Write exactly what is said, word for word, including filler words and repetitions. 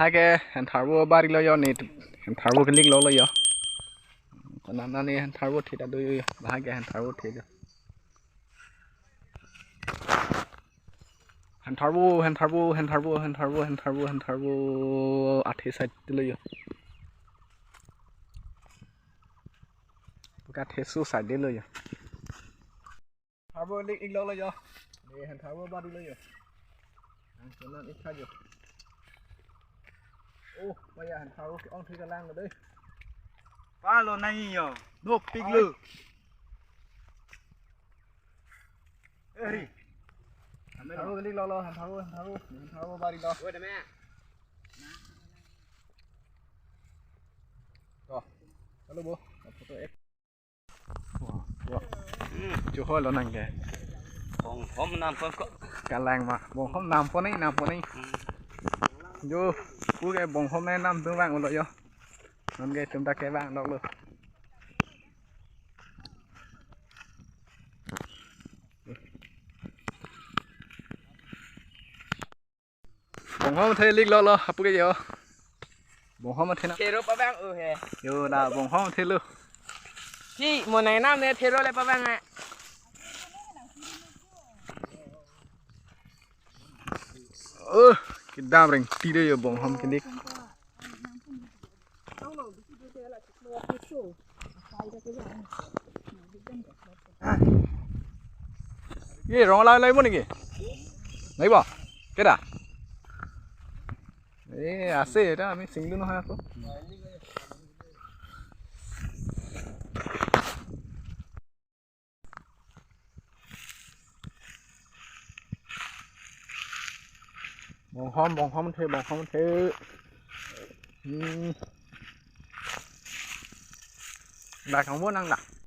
Ke hentharvo bari lo yo ne, hentharvo kelik lo lo yo. Konat nani hentharvo theda do yo, bahag ke hentharvo theda. Hentharvo, hentharvo, hentharvo, hentharvo, hentharvo, hentharvo athe side lo yo. Ka thesu side lo yo. Hentharvo lik ik lo lo yo. Ne hentharvo bari lo yo. Ang sunan ik tha yo. Oh, maya hentharvo ke-ong thik lang lo dei. Pa lo nai yo. Dopik lo. Eri. Hentharvo lik lo lo, hentharvo, hentharvo. Hentharvo bari lo. Wo dame. To. Halo bo. Photo ek. Wah, wah. Chuho lo nang ke. Bonghom nam pon ko. Kalang ma. Bonghom nam pon ni, nam pon ni. Hmm. Jo, pu ke bonghom ne nam tung vang lo yo. Non ke tum ta ke vang dok lo. Bonghom athe lik lo lo, apu ke yo. Bonghom athe na. Thero pavang o he. Yo na bonghom athe lo. Hi, mo nai nam ne thero le pavang a. Oh, kedam reng ti de yo bonghom kelik. Ye rong lai lai mo niki? Nai ba? Keda? Eh, ase eta ami singlu no ha ko. Bonghom, bonghom athe, bonghom athe. Hmm. Dak kang bo nang dak.